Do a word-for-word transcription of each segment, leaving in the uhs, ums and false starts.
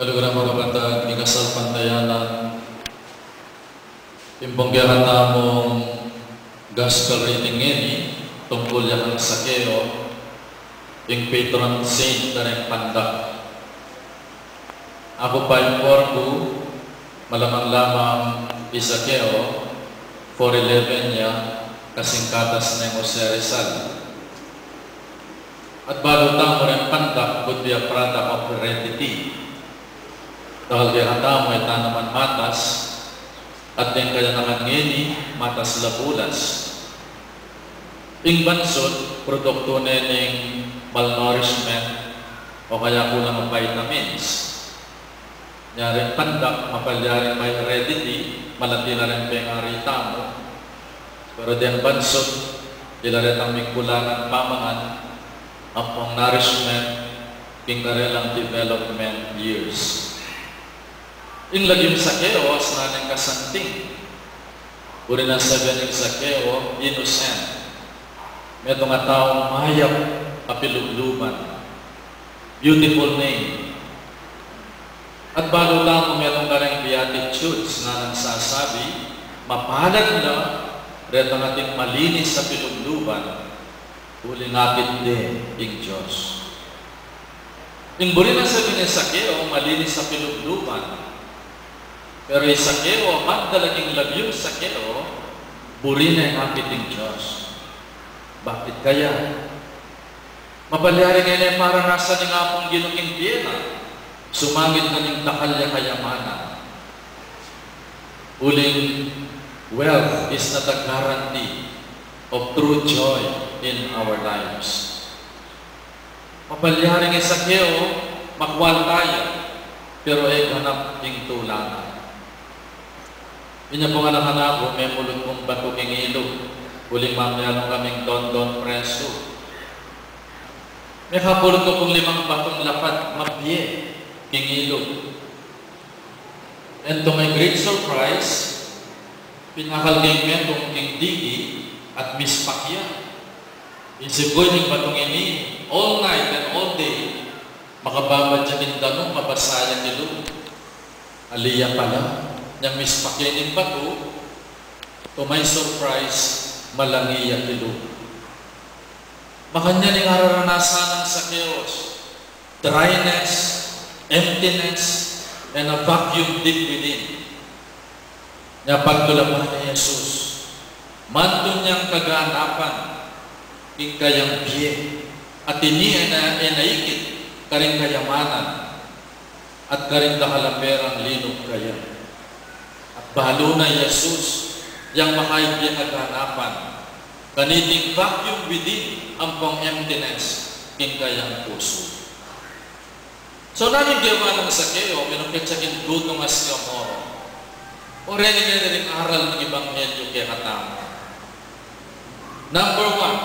Kaluguran ku, kapatad, king kasalpantayanan, ing pungke katamung gospel reading ngeni, tungkul ya kang Sakeo, ing patron saint da ring pandak. Aku pa ing kuartu, malamang-lamang i Sakeo, four eleven ya, kasing katas neng Jose Rizal. At balu tamu, ring pandak would be a product of heredity. Dakal kekatamu e ta naman matas, at deng kayanakan ngeni, matas la bulas. Ing bansut, produktu ne ning malnourishment o kaya kulang a vitamins. Nya ring pandak, mapalyaring may heredity, malati la ring pengari tamu. Pero deng bansut, ila retang mikulangan pamangan, ampong nourishment, king karelang development years. Ing lagyung Sakeo, asna neng kasanting. Buri nang sabian ing Sakeo, innocent. Metung a taung mayap a pilubluban. Beautiful name. At balu tamu, metung kareng Beatitudes na nagsasabi, mapalad la retang ating malinis a pilubluban, uling apit de ing Dios. Ing buri nang sabian ning Sakeo, malinis a pilubluban. Pero i Sakeo, magdala king lagyung Sakeo, buri nang apit ing Dios. Bakit kaya? Mapalyari ngeni e maranasan ning Apung Ginu king bie na, sumangid na ning dakal ya kayamanan. Uling, wealth is not a guarantee of true joy in our lives. Mapalyaring i Sakeo, makwalta ya, pero e ganap ing tula na. Inya pung anak-anak ku, memulut kung batu king ilug, uling mamialung kaming dondon presu. Mekapulot ku pung limang batung lapad, mabie, king ilug. And to my great surprise, pinakal ke ing metung king digi at mispak ya. Isip ku, ining batung ini, all night and all day, makababad ya king danum, mabasa ya king lub. Ali ya pala, inyang mispak ya ining batu, to my surprise, malangi ya king lub. Makanyan ing araranasan nang Sakeos, dryness, emptiness, and a vacuum deep within. Nya pagtulapan ne i Jesus, mantun yang kaganapan king kayang bie, at ini e na, e na ikit karing kayamanan at karing dakal a perang linub kaya. At balu na i Jesus, yang makaibie kaganapan kaniting vacuum within, ampong emptiness king kayang pusu. So, nanu ing gewa nang Sakeo? Minukit ya king dutung a sikamoro. O, reni ngeni ring aral ning Ebanghelyo kekatamu. Number one,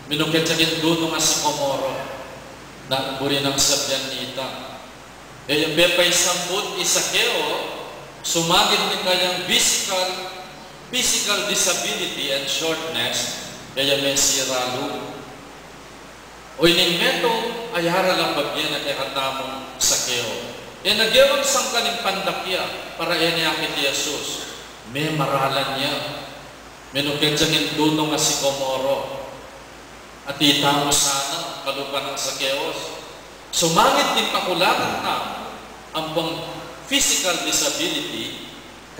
minukit ya king dutung a sikamoro. Na, buri nang sabian nita, e ya pe paisambut i Sakeo, sumangid ning kayang physical, physical disability and shortness, e ya mesira lub. O, ining metung a aral a babie na kekatamung Sakeo, e na gewang sangkan ing pandak ya para e ne akit i Jesus. Memaralan ya. Minukit ya king dutung a sikamoro. At itamu sana, kalupa nang Sakeos, sumangid king kakulangan tamu, ampong physical disability,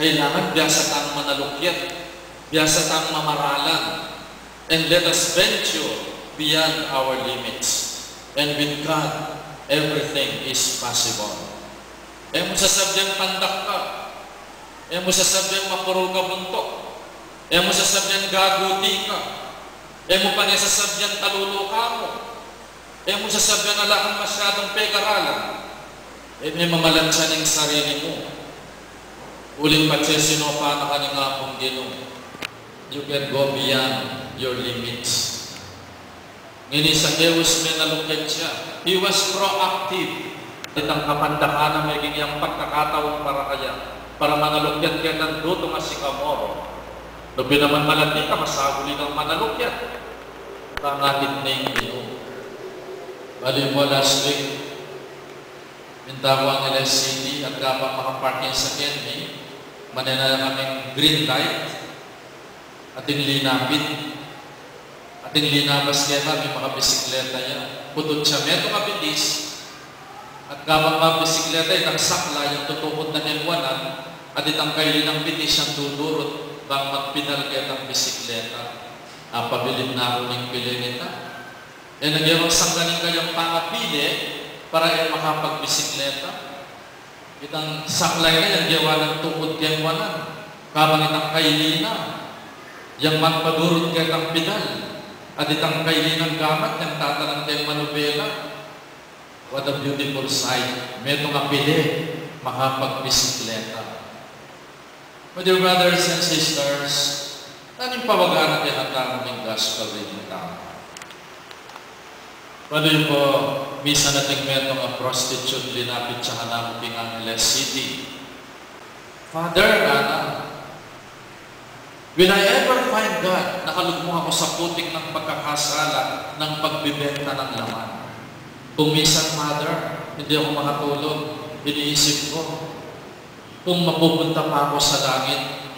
kailangan biasa tang manalukyat, biasa tang mamaralan, and let us venture beyond our limits. And with God, everything is possible. E mu sasabian pandak ka, e mu sasabian mapurul ka buntuk, e mu sasabian gaguti ka, e mu pa ne sasabian talulu ka mu, e mu sasabian ala kang masyadung pekaralan, e me mamalatsan ing sarili mu. Uling patse sinopa na ka ning Apung Ginu, you can go beyond your limits. Ngeni i Sakeos, menalukyat ya. He was proactive. Itang kapandakan na meging yang pagkakataung para kaya, para manalukyat ketang dutung a sikamoro. Nung pin naman malati ka, masaguli kang manalukyat. Tangakit ning Ginu. Bali mo last week, Minta ku Angeles City at kabang makaparking sa keni, manenaya kaming green light, ating linapit, ating linabas kaya kami makabisikleta ya. Putut siya, metung a bitis, at kabang mabisikleta, itang sakla yang tutukut na keng wanan, at itang kaili nang bitis yang dudurut, bang magpidal ketang bisikleta. Apabilib na ku ning pili nita. E na gewang sangganing kayang pangapili para e makapagbisikleta. Itang saklay na yang gewa nang tukut keng wanan, kabang itang kaili na yang magpadurut ketang pidal, at itang kaili nang gamat yang tatanan keng manubela. What a beautiful sight. Metung a pili, makapagbisikleta. My dear brothers and sisters, nanu ing pawaga na kaya katamu ning gospel reading tamu? Balu yu pu, misan ating metung a prostitute, linapit ya kanaku king Angeles City. Father, ngana, will I ever find God? Nakalugmok aku sa putik ng pagkakasala ng pagbibenta ng laman. Kung minsan, Father, hindi ako makatulog, iniisip ko, kung mapupunta pa ako sa langit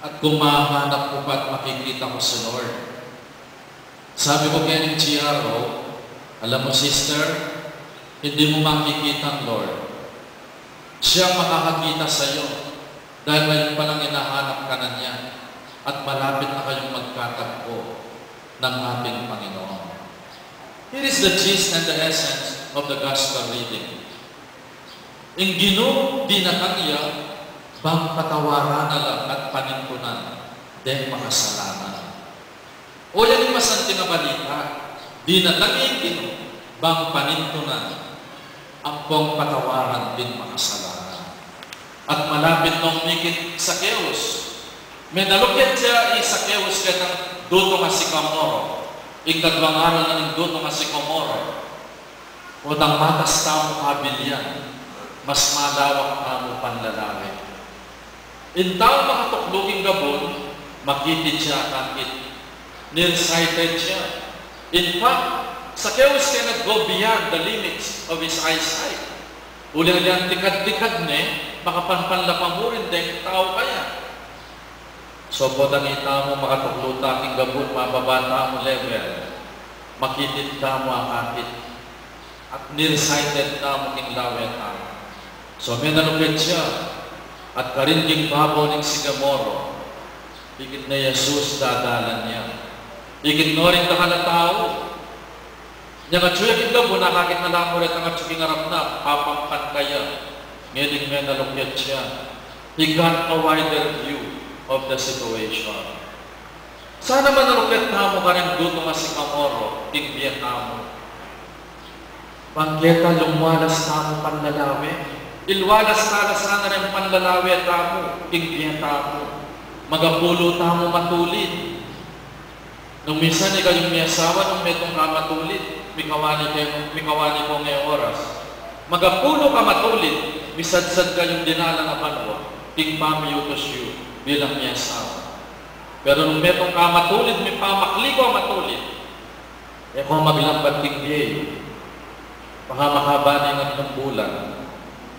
at kung mahanap ko pa at makikita ko si Lord. Sabi ko kay ning G R O, "Alam mo, sister, hindi mo makikita ang Lord. Siya ang makakakita sa'yo dahil ngayon pa lang hinahanap ka na niya at malapit na kayong magkatagpo ng ating Panginoon." Here is the gist and the essence of the gospel reading. Ing Ginu dinatang ya bang patawaran na la at panintunan deng makasalanan. O, yan ing masanting a balita. Dinatang ing Ginu bang panintunan ampong patawaran ding makasalanan. At malapit nong mikit i Zakeus, menalukyat ya i Zakeus ketang dutung a sikamoro, ing kadwang aral na ning dutung a sikamoro. Potang matas tamu kabilyan, mas malawak tamu panlalawe. Ing taung makatuklu king gabun, makitid ya akakit. Nearsighted ya. In fact, Zakeus cannot go beyond the limits of his eyesight. Uling agyang tikad-tikad ne, makapanpan la pa mu rin deng tau kaya. So, potang itamu makatuklu ta king gabun, mababa tamu level, makitid tamu akakit, at nearsighted tamu king lawe tamu. So, menalukyat ya, at karin king babo ning sikamoro, ikit ne i Jesus dadalan ya. Ikit no ring dakal a tau. Inyang atyu ya king gabun, akakit na la mu retang atyu king arap na, papampan kaya. Ngening menalukyat ya, he got a wider view of the situation. Sana manalukyat tamu karing dutung a sikamoro king bie tamu. Bang keta lungwalas tamu panlalawe, ilwalas ta la sana ring panlalawe tamu king bie tamu. Magapulu tamu matulid. Nung minsan ikayung miasawa, nung metung ka matulid, mikawani ke, mikawani ko ngeni oras. Magapulu ka matulid, misadsad kayung dinalan a banua king pamiyutus yu bilang miasawa. Pero nung metung ka matulid, mipamakli ko matulid, e ko maglambat king bie yu. Baka makaba ne ing atlung bulan,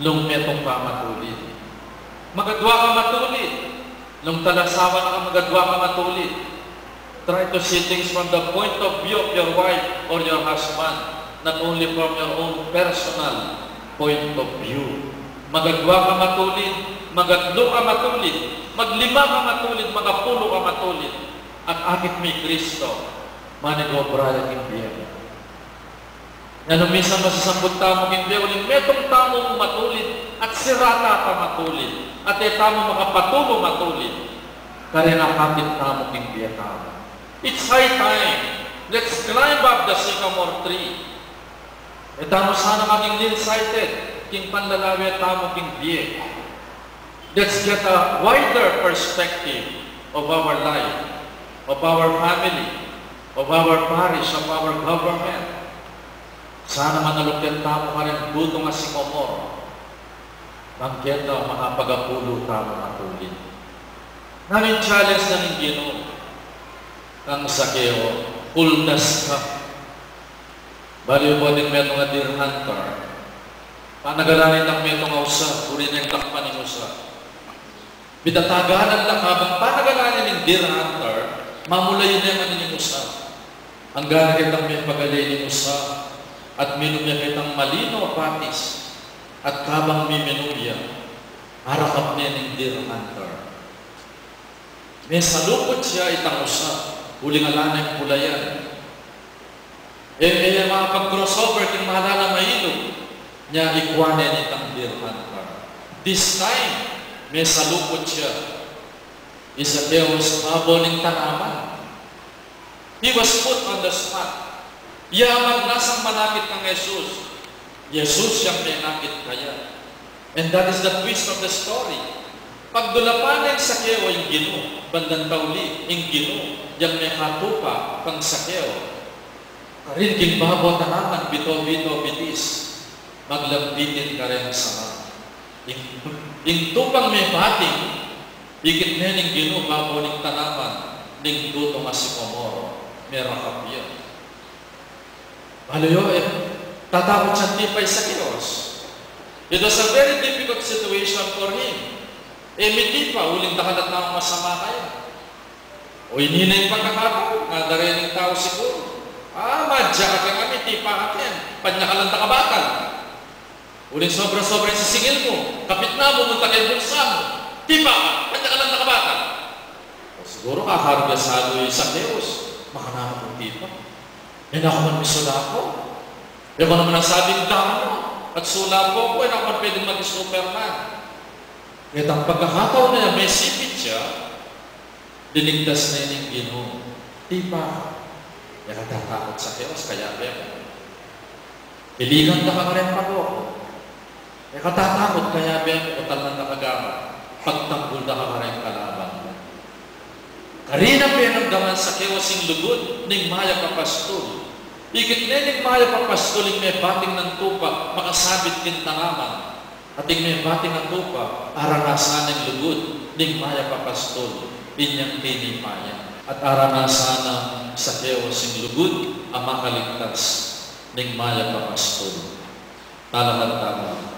nung metung ka matulid. Magadwa ka matulid, nung talasawa na ka, magadwa ka matulid. Try to see things from the point of view of your wife or your husband, not only from your own personal point of view. Magadwa ka matulid, magatlu ka matulid, maglima ka matulid, magapulu ka matulid, at akit mi Kristo, manigobra ya king bie mu. Nanu, minsan masasamput tamu king bie, uling metung tamu matulid, at sira ta matulid, at e tamu makapatulu matulid kareng akakit tamu king bie tamu. It's high time. Let's climb up the sycamore tree. E tamu sana maging nearsighted king panlalawe tamu king bie. Let's get a wider perspective of our life, of our family, of our parish, of our government. Sana manalukyat tamu karing dutung a sikamoro, bang keta makapagapulu tamu matulid. Nanu ing challenge na ning Ginu kang Zakeo? Kuldas ka. Balu yu pu, atin metung a deer hunter. Panagalan itang metung a usa, uli neng takpan ing usa. Bitatagalan la kabang panagalan ning deer hunter, mamulayan ne man ing usa. Anggana ketang mepagale ning usa, at minum ya ketang malino a patis, at kabang miminum ya, arakap ne ning deer hunter. Mesaluput ya itang usa, uling ala neng pulayan. E, e ya makapag-crossover king malalam a ilug, nya ikua ne nitang deer hunter. This time, mesaluput ya i Zakeus babo ning tanaman. He was put on the spot. Ya maglasang manakit kang Jesus. Jesus yang menakit kaya. And that is the twist of the story. Pagdulapan neng Zakeo ing Ginu, bandang tauli ing Ginu yang mekatupa kang Zakeo. Karin king babo tanaman, bito-bito bitis, maglambitin kareng sanga. Ing, ing tupang mebating, ikit ne ning Ginu babo ning tanaman ning tutung a sikomoro, merakap ya. Balu yu, e tatakut ya tipa i Zakeus. It was a very difficult situation for him. E mitipa, uling dakal at naung masama kaya. O ini ne ing pagkakatau, ngara da ring tau siguru, "A, madya ka keng ami, tipa ka keni, panyakalan da ka batal." Uling sobra-sobra ing sisingil mu, kapit na mu, munta keng bulsa mu, "Tipa ka, panyakalan da ka batal." O siguru kakarga salu i Zakeus, makananu kung tipa. E na ku man misulapo. E ku naman nasabing damo at sulapo ku, e na ku man pwedeng maging Superman. Ketang pagkakatau na yan, mesipit ya, linigtas ne ning Ginu. Tipa ka, e ka tatakut, Zakeus, kayabe ku. Iligan da ka kareng pago ku. E ka tatakut, kayabe ku, utal na da ka gamat. Pagtanggul da ka kareng kalaban ku. Karin na penamdaman nang Zakeus ing lugud ning mayap a pastul. Ikit ne ning mayap a pastul ing mebating nang tupa makasabit king tanaman. At ing mebating a tupa, aranasan neng lugud ning mayap a pastul inyang tinipa ya. At aranasan nang Zakeus ing lugud a makaligtas ning mayap a pastul. Talakad tamu.